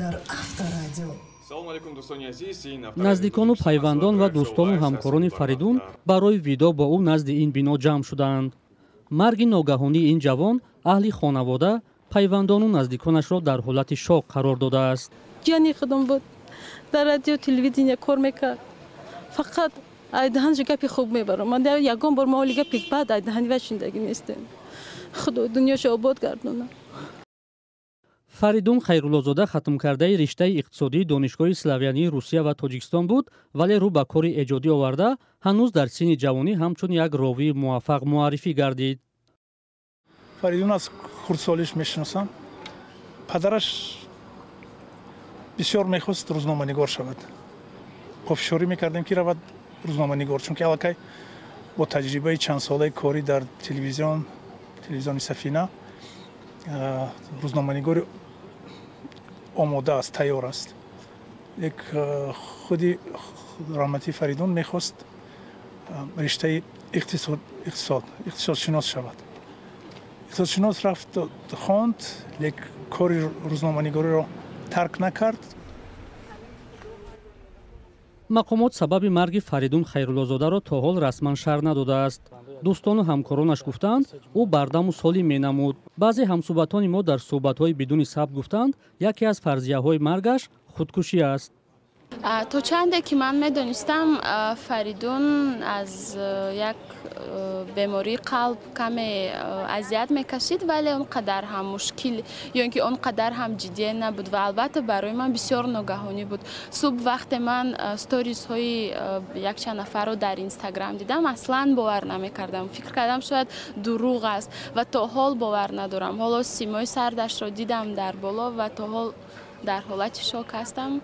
Дар Авторадио. Наздикону пайвандон ва дӯстону ҳамкорони Фаридун барои видоъ бо ӯ назди ин бино ҷамъ шудаанд. Марги ногаҳонии ин ҷавон аҳли хонавода, пайвандону наздиконашро дар ҳолати шок қарор додааст. Ҷияни худам буд, дар радио телевидения кор мекард. Фақат ай даҳанаш гапи хуб мебарам. Ман ягон бор мо ҳоли гапи бад ай даҳани вай шунидагӣ нестем. Худо дунёшо обод гардонад. Фаридун Хайруллозода хатмкардаи риштаи иқтисодии Донишгоҳи славянии Русия ва Тоҷикистон буд, вале рӯ ба кори эҷодӣ оварда, ҳанӯз дар синни ҷавонӣ ҳамчун як ровии муваффақ муаррифӣ гардид. Фаридун аз хурдсолиш мешиносам. Падараш бисёр мехост рӯзноманигор шавад. Пофишорӣ мекардем, ки равад рӯзноманигор, чунки аллакай бо таҷрибаи чандсолаи корӣ дар телевизион, телевизиони Сафина, рӯзноманигори омода аст, тайёр аст. Лек худи раҳматӣ Фаридун мехост риштаи иқтисод, иқтисодшинос шавад. Иқтисодшинос рафт, хонд, лек кори рӯзноманигориро тарк накард. Мақомот сабаби марги Фаридун Хайруллозодаро то ҳол расман шарҳ надодааст. Дӯстону ҳамкоронаш гуфтаанд, ӯ бардаму солим менамуд. Баъзе ҳамсӯҳбатони мо дар суҳбатҳои бидуни сабт гуфтанд, яке аз фарзияҳои маргаш худкушӣ аст. То чанде ки ман медонистам, Фаридун аз як бемории қалб каме азият мекашид, вале он қадар ҳам мушкил ё ин ки он қадар ҳам ҷиддие набуд. Ва албатта, барои ман бисёр ногаҳонӣ буд. Субҳ вақте ман сторисҳои якчанд нафарро дар Инстаграм дидам, аслан бовар намекардам, фикр кардам, шояд дурӯғ аст, ва то ҳол бовар надорам. Ҳоло симои сардашро дидам дар боло ва то ҳол дар ҳолати шок ҳастам.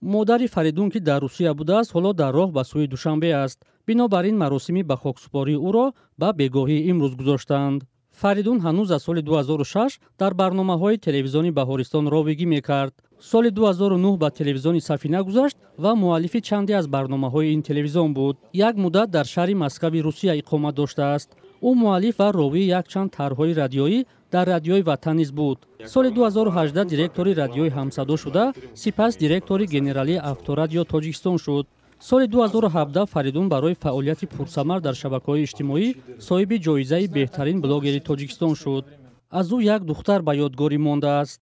Модари Фаридун, ки дар Русия будааст, ҳоло дар роҳ ба сӯи Душанбе аст. Бинобар ин маросими ба хоксупории ӯро ба бегоҳии имрӯз гузоштаанд. Фаридун ҳанӯз аз соли 2006 дар барномаҳои телевизиони Баҳористон ровигӣ мекард. Соли 2009 ба телевизиони Сафина гузашт ва муаллифи чанде аз барномаҳои ин телевизион буд. Як муддат дар шаҳри Москави Русия иқомат доштааст. Ӯ муаллиф ва ровии якчанд тарҳҳои радиоӣ дар Радиои Ватан низ буд. Соли 2018 директори Радиои Ҳамсадо шуда, сипас директори генералии Авторадио Тоҷикистон шуд. Соли 2017 Фаридун барои фаъолияти пурсамар дар шабакаҳои иҷтимоӣ соҳиби ҷоизаи беҳтарин блогери Тоҷикистон шуд. Аз ӯ як духтар ба ёдгорӣ мондааст.